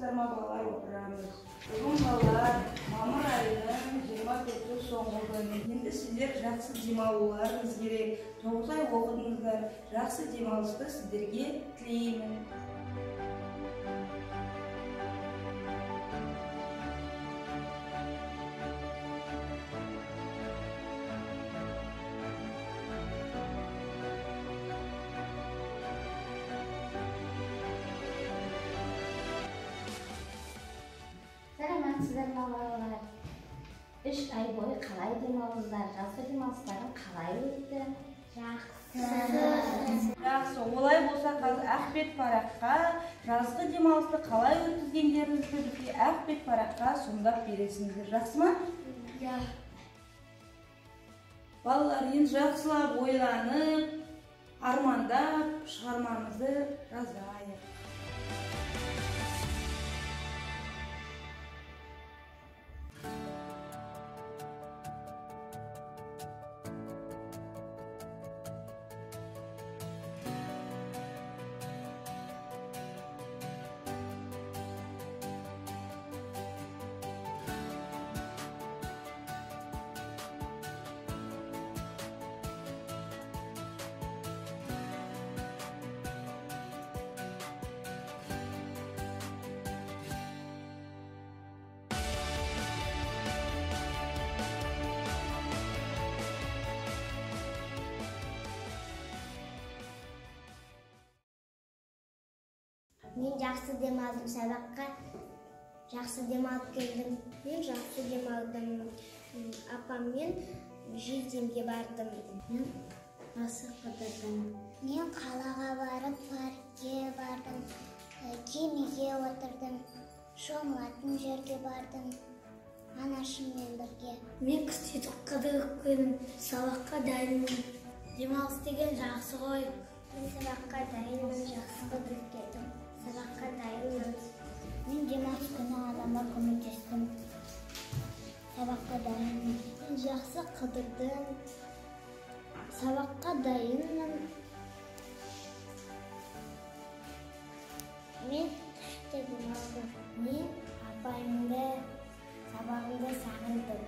Саламатсыздар ма, балалар? Отырамыз. Бүгін, балалар, мамыр айының 24-і соңғы күні. Енді сіздер жақсы демалуларыңыз керек. 9 ай оқыдыңыздар. Жақсы демалысты сіздерге тілеймін. Саламатсыздар ма, балалар? 3 ай бойы қалай демалдыңыздар? Жазғы демалыстарың қалай өтті? Жақсы. Жақсы. Олай болса, қазір ақ бет параққа жазғы демалысты қалай өткізгендеріңізді бізге ақ бет параққа сомдап бересіңдер. Жақсы ма? Иә. Балалар, енді жақсылап ойланып, армандап шығармамызды жазайық. Мен жақсы демалдым, сабаққа жақсы демалып келдім. Мен жақсы демалдым, апаммен жездемге бардым. Мен асық қыдырдым. Мен қалаға барып, паркке бардым, кемеге отырдым, шомылатын жерге бардым, анашыммен бірге. Мен күшті қыдырып келдім, сабаққа дайынмын. Демалыс деген жақсы ғой. Мен сабаққа дайынмын, жақсы қыдырып келдім. Сабаққа дайынмын. Мен демалыс күні анама көмектестім. Сабаққа дайынмын. Мен жақсы қыдырдым. Сабаққа дайынмын. Мен күшті демалдым. Мен апайымды, сабағымды сағындым.